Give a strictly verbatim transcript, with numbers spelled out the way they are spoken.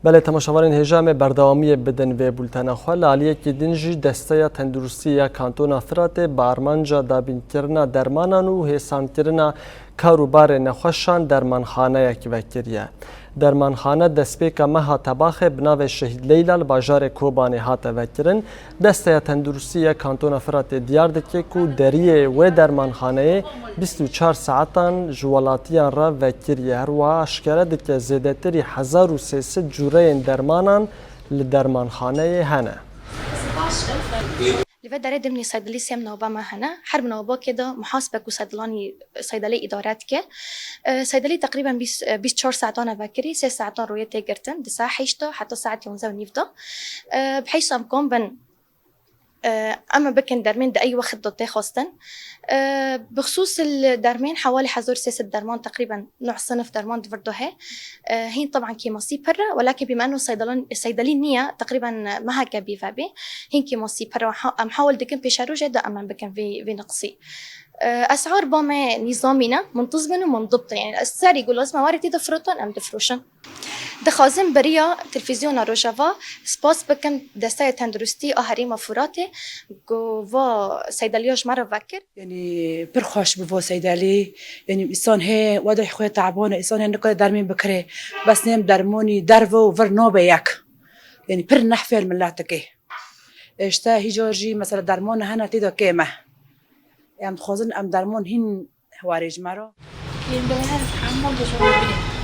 Belê temaşevanên hêja, em ê berdewamiyê bidin vê bultena xwe. Li aliyekî din jî Desteya Tenduristî ya Kantona Firatê bi armanca dabînkirina dermanan û hêsankirina kar û barê nexweşan dermanxaneyek vekiriye. Dermanxane destpêka meha Tebaxê bi navê Şehîd Leyla li bajarê Kobanê hate vekirin. Desteya Tenduristî ya Kantona Firatê diyar dike ku deriyê wê dermanxaneyê bîst û çar saetan ji welatiyan re vekiriye. Her wiha aşkere dike zêdetirî hezar û sê sed cûreyên dermanan li dermanxaneyê hene. Li vê derê dimnî seydelî sêm navba me hene. Her bi navbakê de muhasibek û seydelanî, seydelî îdare dike. E, seydelî teqrîben bîst, e, bîst çar saetan e vekirî, sê saetan royê tê girtin, di saet heşt de heta saet yonzeh û nîv de. E, bi heysa em kom bin, e, em ê bikin dermên di ey wext de tê xwestin. E, bi xisûs li dermên hewalî hezar û sê sed derman, teqrîben nû sinif derman di vir de heye. E, hîn teban kêmasî pir e, welakin pê me eno seydelan-, seydelî niye, teqrîben meheke bî vebê. Hîn kêmasî pir e, ha-, em hewal dikin pêşerojê de em, em bikin vê, vê niqsî. E, esar ba me nîzamî ne, mintizm in û mindib in. Yani serî ku lazim e warê tê de firotin, em difroşin. Dixwazim beriya televîzyona Rojava spas bikim Desteya Tenduristî a Herêma Furatê ku va seydeliya ji me re vekir. Yanî pir xweş bi va seydelî. Yanî însan hê wede xwe teban e, însan hê nikare dermên bikire. Bes nêm dermonî derve û vir nabe yek. Yanî pir nehfê li miletikê. Îşte hîcar jî mesela dermon hene tê de kêm e. Em dixwazin em dermon hîn warê ji me re. Yên dewine ez hemû dişon bibînim.